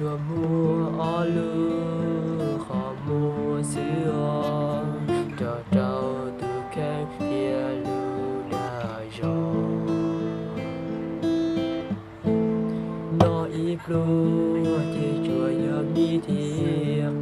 Yuav muaj ob lub qhov muag xwb os, rau rau tus kheej thiab lub dag zog. Noj ib pluag ces tsuas yog mij thiab